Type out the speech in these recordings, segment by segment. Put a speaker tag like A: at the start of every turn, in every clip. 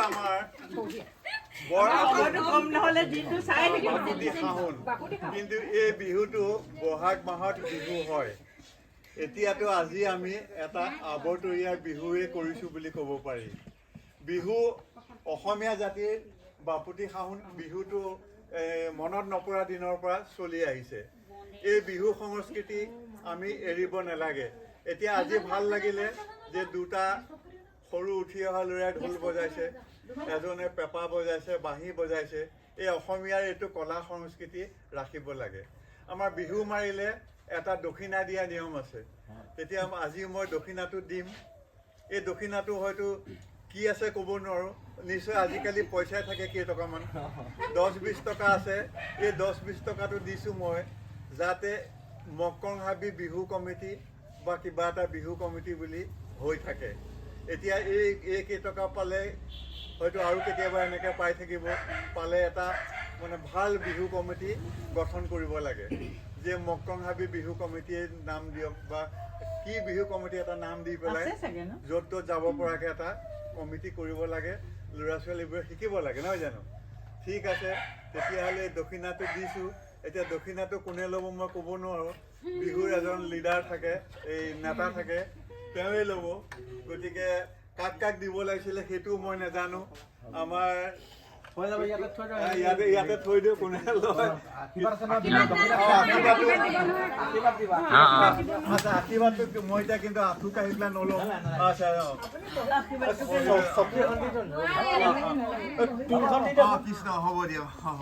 A: আমাৰ বৰ
B: কম নহ'লে দিনটো চাই থাকিব।
A: বাপুতি সাহোন। কিন্তু এই বিহুটো বহাগ মাহত বিহু হয়। এতিয়াতো আজি আমি এটা আবতৰীয়া বিহুৱে কৰিছোঁ বুলি ক'ব পাৰি। বিহু অসমীয়া জাতিৰ বাপুতি সাহোন বিহুটো মনত নপৰা দিনৰ পৰা চলি আহিছে। এই বিহু সংস্কৃতি আমি এৰিব নালাগে। এতিয়া আজি ভাল লাগিলে যে দুটা সৰু উঠি অহা ল'ৰাই ঢোল বজাইছে, এজনে পেঁপা বজাইছে, বাঁহী বজাইছে। এই অসমীয়াৰ এইটো কলা সংস্কৃতি ৰাখিব লাগে। আমাৰ বিহু মাৰিলে এটা দক্ষিণা দিয়া নিয়ম আছে। তেতিয়া আজি মই দক্ষিণাটো দিম। এই দক্ষিণাটো হয়তো কি আছে ক'ব নোৱাৰোঁ, নিশ্চয় আজিকালি পইচাই থাকে কেইটকামান, 10-20 টকা আছে। এই 10-20 টকাটো দিছোঁ মই, যাতে মকংহাবি বিহু কমিটি বা কিবা এটা বিহু কমিটি বুলি হৈ থাকে। এতিয়া এই কেইটকা পালে হয়তো আৰু কেতিয়াবা এনেকৈ পাই থাকিব। পালে এটা মানে ভাল বিহু কমিটি গঠন কৰিব লাগে, যে মকংহাবি বিহু কমিটিয়ে নাম দিয়ক বা কি বিহু কমিটি এটা নাম দি পেলাই
B: আছে চাগে ন?
A: য'ত ত'ত যাব পৰাকৈ এটা কমিটি কৰিব লাগে। ল'ৰা ছোৱালীবোৰে শিকিব লাগে, নহয় জানো? ঠিক আছে, তেতিয়াহ'লে দক্ষিণাটো দিছোঁ। এতিয়া দক্ষিণাটো কোনে ল'ব মই ক'ব নোৱাৰোঁ। বিহুৰ এজন লিডাৰ থাকে, এই নেতা থাকে, তেওঁৱেই ল'ব। গতিকে কাক কাক দিব লাগিছিলে সেইটোও মই নাজানো। আমাৰ
C: হৈ যাব, ইয়াতে থৈ দিওঁ।
A: ইয়াতে থৈ দিওঁ, কোনে লয়।
C: আশীৰ্বাদ আছে নহয়?
A: অ, আশীৰ্বাদটো।
C: আশীৰ্বাদ দিবা।
A: আচ্ছা, আশীৰ্বাদটো মই এতিয়া কিন্তু আঁঠু কাঢ়ি পেলাই নলওঁ। আচ্ছা, অ।
C: চকী এখন দি দিওঁ। তুলখন দি দিয়ক।
A: অ, কৃষ্ণ, হ'ব দিয়ক, হ'ব।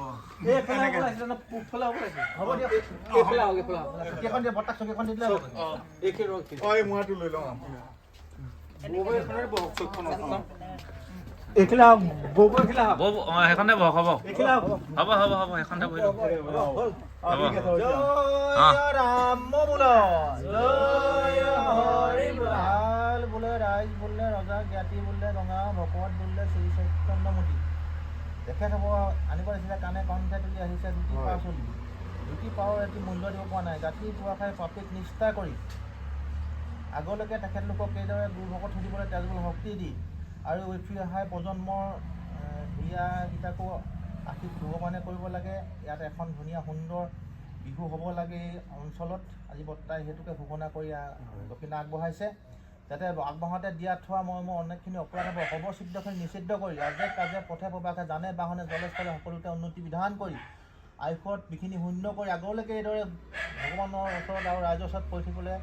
C: এই এইফালে হ'ব লাগিছিলে ন, পূবফালে হ'ব লাগিছিলে। হ'ব দিয়ক। এইফালে আহক, এইফালে আহক। চকী এখন দিয়ক, বৰ্তাক চকী এখন দি দিলে হ'ব। অ, এইখিনি ৰখ।
A: অ, এই মোৱাটো লৈ লওঁ।
C: বৌ, এইখনতে বহক, চকীখনত। এইফালে আহক বৌ, এইফালে আহক।
D: বৌ, অ, সেইখনতে বহক, হ'ব।
C: এইফালে আহক।
D: হ'ব হ'ব হ'ব সেইখনতে বহি লওক।
C: হ'ল।
A: অ, ঠিক আছে, হৈছে।
C: জয় ৰাম বোল, জয় হৰি বোল। ভাল বোলে ৰাইজ বোলে ৰজা জ্ঞাতি বোলে গঙা ভকত বোলে শ্ৰী চৈতন্যমতী তেখেত হ'ব আনিব দিছিলে। কাণে কণ্ঠে তুলি আহিছে দুটি পাচলি, দুটি পাৰৰ এটি মূল্য দিব পৰা নাই। গাখীৰ পোৱা খাই পাপীক নিষ্ঠা কৰি আগলৈকে তেখেতলোকক এইদৰে গুৰু ভকত সুধিবলৈ তেজবল শক্তি দি আৰু উঠি অহা প্ৰজন্মৰ ঢুলীয়াকেইটাকো আশীষ ভগৱানে কৰিব লাগে। ইয়াত এখন ধুনীয়া সুন্দৰ বিহু হ'ব লাগে এই অঞ্চলত। আজি বৰ্তাই সেইটোকে ঘোষণা কৰি দক্ষিণা আগবঢ়াইছে, যাতে আগবঢ়াওঁতে দিয়া থোৱা মই মোৰ অনেকখিনি অপৰাধ হ'ব, সৰ্বচিদ্ধখিনি নিষিদ্ধ কৰি ৰাজে কাজে পথে প্ৰবাসে জানে বাহনে জলস্থলে সকলোতে উন্নতি বিধান কৰি আয়ুসত বিঘিনি শূন্য কৰি আগলৈকে এইদৰে ভগৱানৰ ওচৰত আৰু ৰাইজৰ ওচৰত কৈ থাকিবলৈ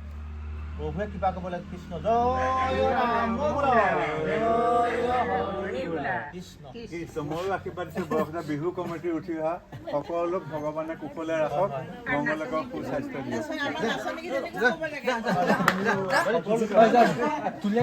C: প্ৰভুৱে কৃপা কৰিব লাগে। কৃষ্ণ, জয় ৰাম বোল, জয় হৰি বোল। কৃষ্ণ।
A: কৃষ্ণ। ময়ো আশীৰ্বাদ দিছোঁ, বৰসজা বিহু কমিটিৰ উঠি অহা সকলোক ভগৱানে কুশলে ৰাখক, মংগলে কৰক, সুস্বাস্থ্য দিয়ক।
C: তুলিয়া।